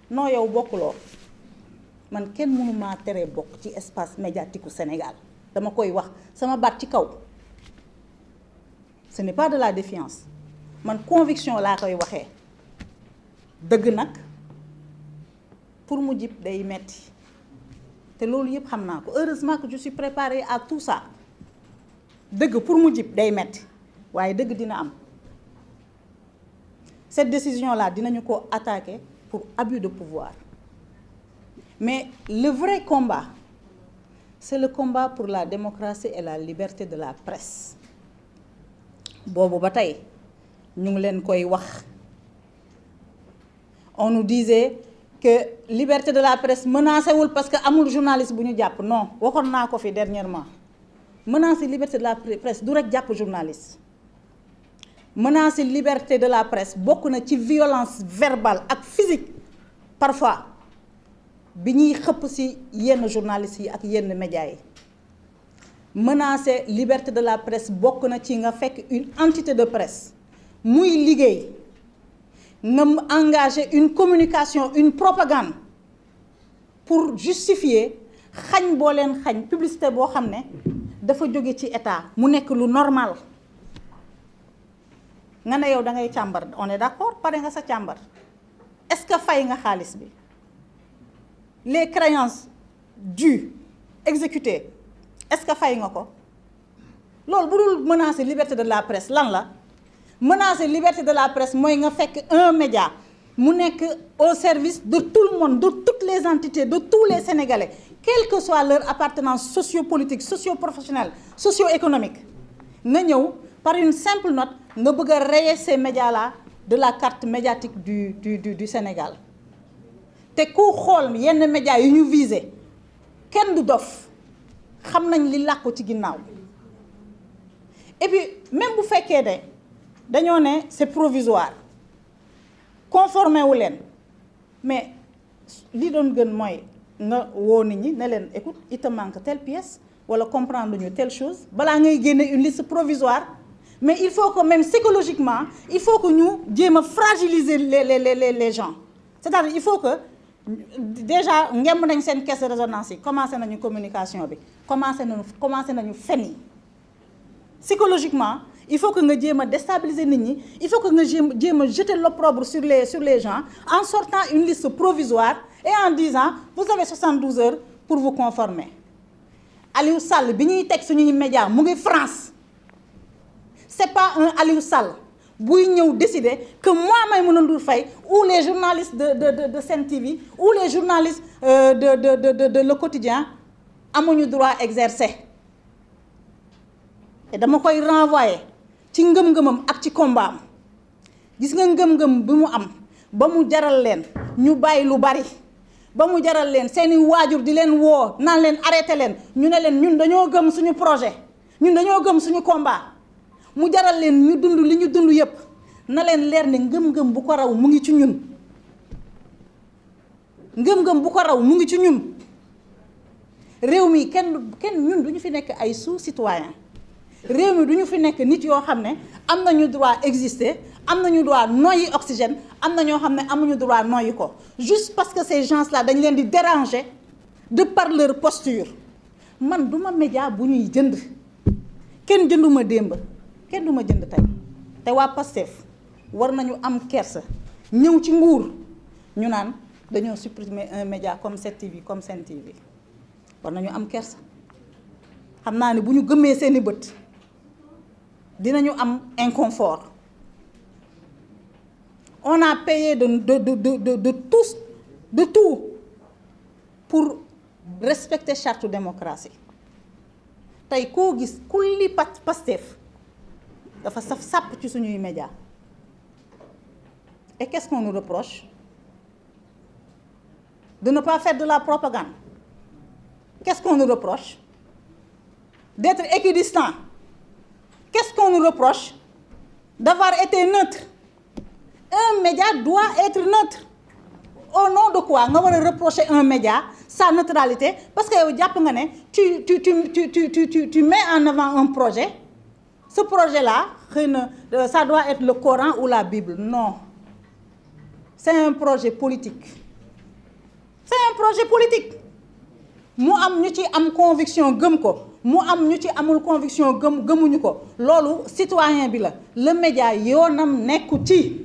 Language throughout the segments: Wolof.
non yow bokkuloo man kenn mënu maa teree bokk ci espace médiatique u Sénégal dama koy wax sama baat ci kaw ce n'est pas de la défiance man conviction laa koy waxee dëgg nag pour mu jib day metti te loolu yëpp xam naa ko heureusement que je suis préparée à tout ça dëgg pour mu jib day metti waaye dëgg dina am cette décision là dinañu ko attaquer pour abus de pouvoir mais le vrai combat c'est le combat pour la démocratie et la liberté de la presse boobu ba tey ñu ngi leen koy wax on nous disait que liberté de la presse menacé wul parce que amul journaliste bu ñu jàpp non waxoon naa ko fi dernièrement menacer liberté de la presse du rek jàpp journaliste menacer liberté de la presse bokk na ci violence verbale ak physique parfois bi ñuy xëpp ci yenn journalistes yi ak yenn médias yi menacer liberté de la presse bokk na ci nga fekk une entité de presse muy liggéey nga engager une communication une propagande pour justifier xañ boo leen xañ publicité boo xam ne dafa jóge ci état mu nekk lu normal nga ne yow da ngay càmbar on est d'accord pare nga sa càmbar est-ce que fay nga xaalis bi les créances dues exécutées est-ce que fay nga ko loolu bu dul menacer liberté de la presse lan la menacer liberté de la presse mooy nga fekk un média mu nekk au service de tout le monde de toutes les entités de tous les Sénégalais quelle que soit leur appartenance sociopolitique socio-professionnelle socio-économique nga ñëw par une simple note nga bëgg a rayer ces médias-là de la carte médiatique du Sénégal te ku xool yenn médias yu ñu visé kenn du dof xam nañ li làqu ci ginnaaw et puis même bu fekkee ne dañoo ne c'est provisoire conformé wu leen mais li doon gën mooy nga woo nit ñi ne leen écoute il te manque telle pièce wala comprendre ñu telle chose balaa ngay génne une liste provisoire mais il faut que même psychologiquement il faut que ñu jéem a fragiliser les gens c'est-à-dire il faut que déjà ngemb nañ seen caisse de résonance yi commencé nañu communication bi commencé nañu fen yi psychologiquement il faut que nga jéem a déstabiliser nit ñi il faut que nga jéem a jeter l'opprobre sur les gens en sortant une liste provisoire et en disant vous avez 72 heures pour vous conformer Aliou Sall bi ñuy teg suñuy média mu ngi France c'est pas un Aliou Sall buy ñëw décider que moi Maïmouna Ndour Faye ou les journalistes de Sen TV ou les journalistes de Le Quotidien amuñu droit exercer et dama koy renvoyer ci ngëm-ngëmam ak ci combat am gis nga ngëm-ngëm bi mu am ba mu jaral leen ñu bàyyi lu bari ba mu jaral leen seeni waajur di leen woo naan leen arrêté leen ñu ne leen ñun dañoo gëm suñu projet ñun dañoo gëm suñu combat mu jaral leen ñu dund li ñu dund yépp na leen leer ne ngëm-ngëm bu ko raw mu ngi ci ñun ngëm-ngëm bu ko raw mu ngi ci ñun réew mi kenn ñun duñu fi nekk ay sous-citoyen réew mi duñu fi nekk nit yoo xam ne am nañu droit exister am nañu droit noyyi oxygène am na ñoo xam ne amuñu droit noyyi ko juste parce que ces gens-là dañ leen di déranger de par leur posture man duma média bu ñuy jënd kenn jënduma démb kenn duma jënd tey te waa Pastef war nañu am kersa ñëw ci nguur ñu naan dañoo supprimer un média comme 7TV comme Sen TV war nañu am kersa xam naa ne bu ñu gëmmee seeni bët dinañu am inconfort on a payé de tout pour respecter charte démocratie tey koo gis ku li Pastef dafa saf sàpp ci suñuy média et qu'est-ce qu'on nous reproche de ne pas faire de la propagande qu'est-ce qu'on nous reproche d'être équidistant qu'est-ce qu'on nous reproche d'avoir été neutre un média doit être neutre au nom de quoi nga war a reprocher un média sa neutralité parce que yow jàpp nga ne tu mets en avant un projet ce projet-là xëy na ça doit être le Coran ou la Bible non c'est un projet politique un projet politique mu am ñu ci am conviction gëm ko mu am ñu ci amul conviction gëmuñu ko loolu citoyen bi la le média yoonam nekku ci.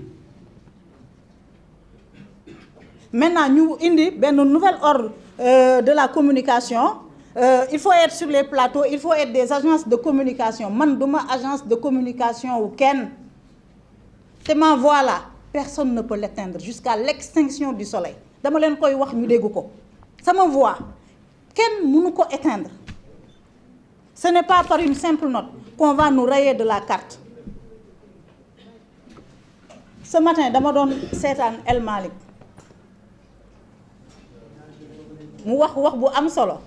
Maintenant ñu indi benn nouvel ordre de la communication il faut être sur les plateaux il faut être des agences de communication man duma agence de communication wu kenn te ma voix là personne ne peut l'éteindre jusqu'à l'extinction du soleil dama leen koy wax ñu dégg ko sama voix kenn mënu ko éteindre ce n'est pas par une simple note qu'on va nous rayer de la carte. Ce matin dama doon seetaan El Malick mu wax bu am solo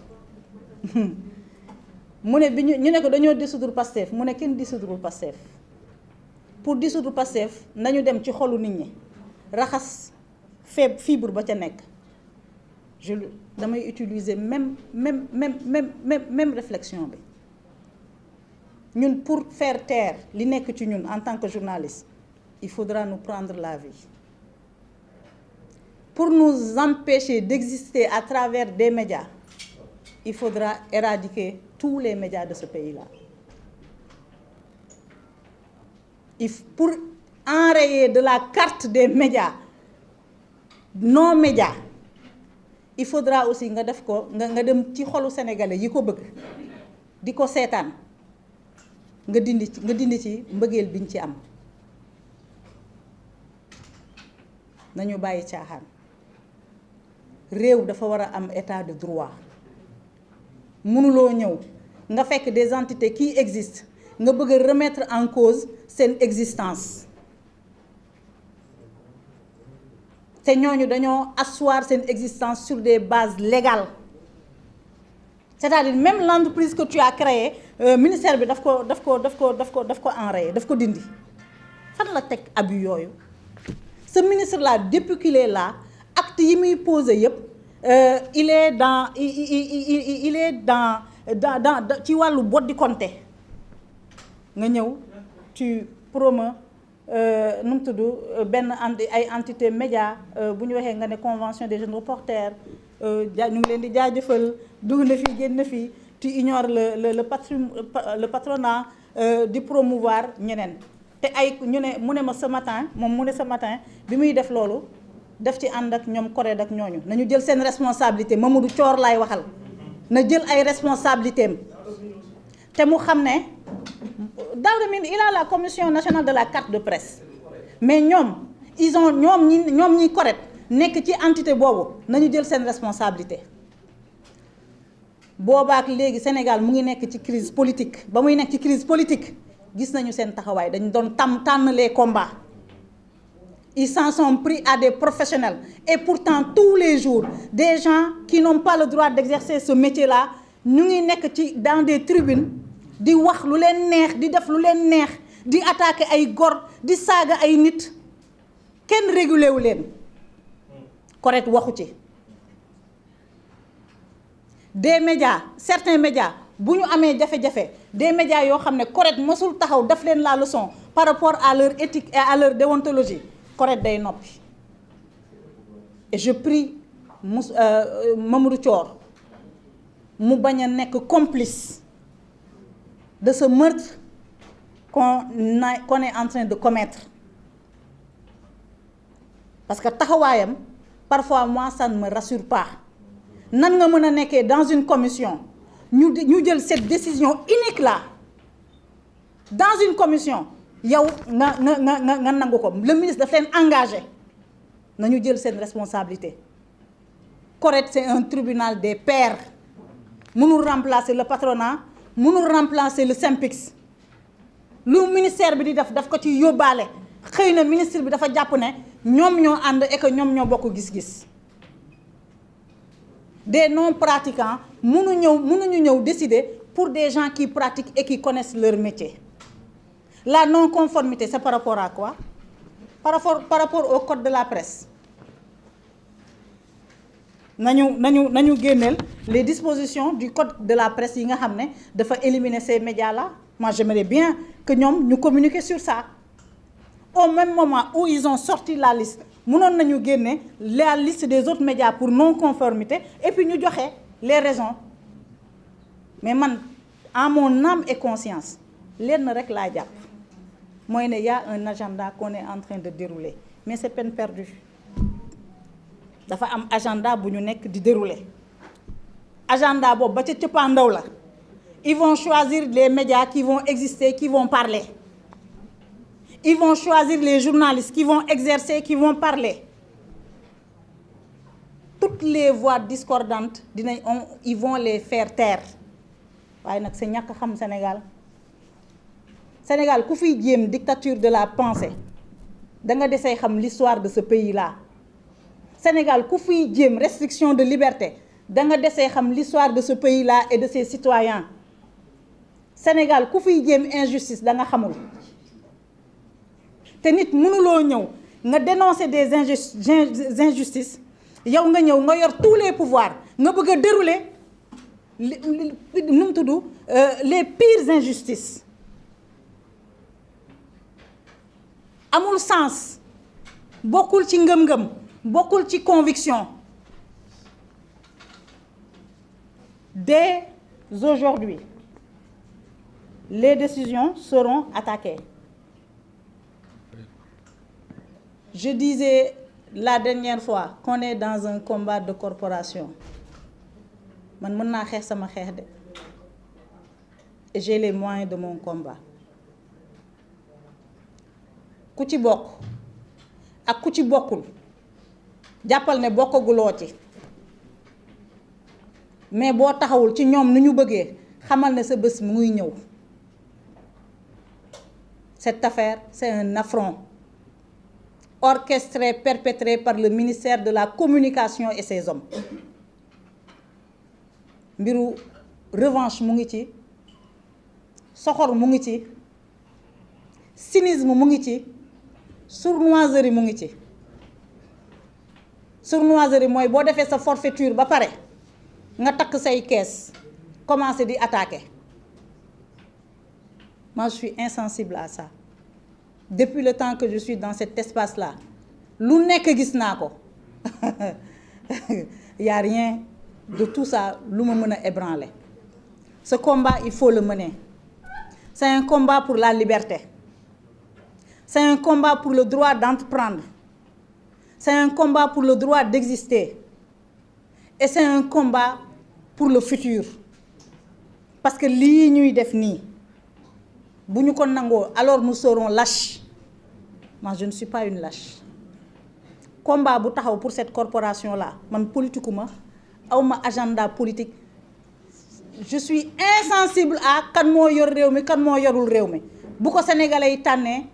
mu ne bi ñu ne ko dañoo dissoudre Pastef mu ne kenn dissoudre Pastef pour dissoudre Pastef nañu dem ci xolu nit ñi raxas fibre ba ca nekk damay utiliser même réflexion bi ñun pour faire taire li nekk ci ñun en tant que journaliste il faudra nous prendre la vie pour nous empêcher d'exister à travers des médias il faudra éradiquer tous les médias de ce pays-là. Pour enrayer de la carte des médias non médias il faudra aussi nga def ko nga dem ci xolu sénégalais yi ko bëgg di ko seetaan nga dindi ci mbëggeel biñ ci am nañu bàyyi caaxaan réew dafa war a am état de droit mënuloo ñëw nga fekk des entités qui existent nga bëgg a remettre en cause seen existence te ñooñu dañoo asseoir seen existence sur des bases légales c'est-à-dire même l'entreprise que tu as créée ministère bi daf ko enrayé daf ko dindi fan la teg abus yooyu ce ministre là depuis qu'il est là acte yi muy posé yëpp il est dans ci wàllu boddi konté nga ñëw tu promeus nu mu tudd benn ay entité média bu ñu waxee nga ne convention des jeunes reporters ñu ngi leen di jaajëfal dugg na fii génn na fii tu ignores le patronat di promouvoir ñeneen te ay ñu ne mu ne ma ce matin moom mu ne ce matin bi muy def loolu def ci ànd ak ñoom Corée ak ñooñu nañu jël seen responsabilité Mamadou Thior laay waxal na jël ay responsabilités am te mu xam ne Daouda Mine il a la commission nationale de la carte de presse mais ñoom ñoom ñi Corée nekk ci entité boobu nañu jël seen responsabilité boobaak léegi Sénégal mu ngi nekk ci crise politique ba muy nekk ci crise politique gis nañu seen taxawaay dañu doon tànn les combats ils s'en sont pris à des professionnels et pourtant tous les jours des gens qui n'ont pas le droit d'exercer ce métier-là ñu ngi nekk ci dans des tribunes di wax lu leen neex di def lu leen neex di attaquer ay gor di saaga ay nit kenn régulé wu leen correct waxu ci des médias certains médias bu ñu amee jafe-jafe des médias yoo xam ne correct mosul taxaw daf leen la leçon par rapport à leur éthique et à leur déontologie correct day noppi et je prie Mamadou Thior mu bañ a nekk complice de ce meurtre qu'on est en train de commettre parce que taxawaayam parfois moi ça ne me rassure pas nan nga mën a nekkee dans une commission ñu jël cette décision unique là dans une commission yow nga nangu ko le ministre daf leen engagé nañu jël seen responsabilité correct c'est un tribunal des pairs mënul remplacer le patronat mënul remplacer le SYNPICS lu ministère bi di daf ko ci yóbbaale xëy na ministre bi dafa jàpp ne ñoom ñoo ànd et que ñoom ñoo bokk gis-gis des non pratiquants mënuñu ñëw décider pour des gens qui pratiquent et qui connaissent leur métier. La non-conformité c'est par rapport à quoi? Par rapport au code de la presse. nañu génneel les dispositions du code de la presse yi nga xam ne dafa éliminer ces médias là. Moi j'aimerais bien que ñoom ñu communiquer sur ça. Au même moment où ils ont sorti la liste, mënoon nañu génne la liste des autres médias pour non-conformité et puis ñu joxe les raisons. Mais man, en mon âme et conscience, lenn rek laa jàpp mooy ne y a un agenda qu'on est en train de dérouler mais c'est peine perdue. Dafa am agenda bu ñu nekk di dérouler. Agenda boobu ba ca cëppaandaw la. Ils vont choisir les médias qui vont exister, qui vont parler. Ils vont choisir les journalistes qui vont exercer, qui vont parler. Toutes les voix discordantes, ils vont les faire taire. waaye nag c'est ñàkk xam Sénégal. Sénégal ku fiy jéem dictature de la pensée da nga desee xam l'histoire de ce pays-là. Sénégal ku fiy jéem restriction de liberté da nga desee xam l'histoire de ce pays-là et de ses citoyens. Sénégal ku fiy jéem injustice da nga xamul. te nit mënuloo ñëw nga dénoncer des injustices yow nga ñëw nga yor tous les pouvoirs nga bëgg a dérouler nu mu tudd les pires injustices. Amul sens bokkul ci ngëm-ngëm bokkul ci conviction. Dès aujourd'hui les décisions seront attaquées. Je disais la dernière fois qu'on est dans un combat de corporation. Man mën naa xeex sama xeex de. Et j'ai les moyens de mon combat. Ku ci bokk ak ku ci bokkul jàppal ne bokkaguloo ci. Mais boo taxawul ci ñoom nu ñu bëggee xamal ne sa bés mu ngi ñëw. Cette affaire, c'est un affront orchestré, perpétré par le ministère de la Communication et ses hommes. Mbiru revanche mu ngi ci, soxor mu ngi ci, cynisme mu ngi ci, sournoiserie mu ngi ci. Sournoiserie mooy boo defee sa forfaiture ba pare nga takk say kees commencer di attaquer. Moi, je suis insensible à ça. Depuis le temps que je suis dans cet espace-là, lu nekk gis naa ko. Il y a rien de tout ça lu ma mën a ébranler. Ce combat, il faut le mener. C'est un combat pour la liberté. C'est un combat pour le droit d'entreprendre. C'est un combat pour le droit d'exister. Et c'est un combat pour le futur. Parce que lii ñuy def nii bu ñu ko nangoo alors nous serons lâches. Moi, je ne suis pas une lâche. Combat bu taxaw pour cette corporation-là man politique ma awma agenda politique. Je suis insensible à kan moo yor réew mi kan moo yorul réew mi bu ko sénégalais yi tànnee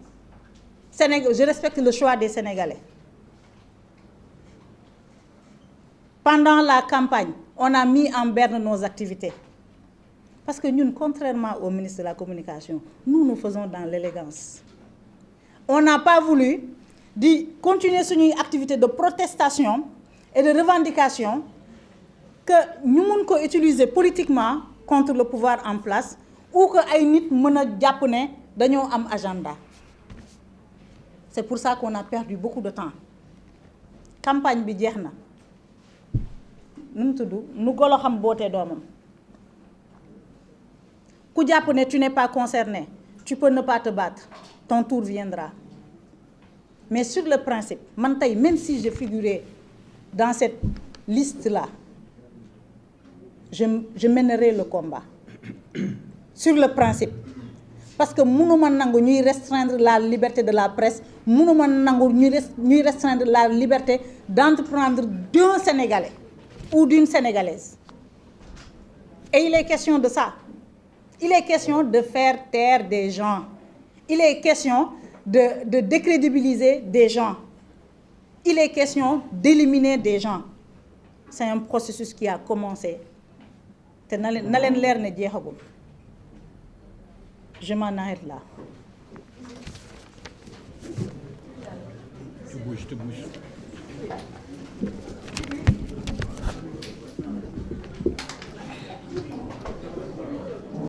Sénégal je respecte le choix des Sénégalais. Pendant la campagne, on a mis en berne nos activités. Parce que nous, contrairement au ministre de la Communication, nous faisons dans l'élégance. On n'a pas voulu continuer sur une activité de protestation et de revendication que nous pouvons utiliser politiquement contre le pouvoir en place ou que ay nit mëna japp né dañoo am agenda. C'est pour ça qu'on a perdu beaucoup de temps. Campagne bi jeexna. Nu tuddu nu golo xam boté domam. Ku japp né tu n'es pas concerné, tu peux ne pas te battre. Ton tour viendra. Mais sur le principe, man tay même si je figurais dans cette liste-là, je mènerai le combat. Sur le principe. Parce que mënuma nangu ñuy restreindre la liberté de la presse, mënuma nangu ñuy restreindre la liberté d'entreprendre d'un Sénégalais ou d'une Sénégalaise. Et il est question de ça. Il est question de faire taire des gens. Il est question de décrédibiliser des gens. Il est question d'éliminer des gens. C'est un processus qui a commencé. Je m'en arrête là. Tu bouges.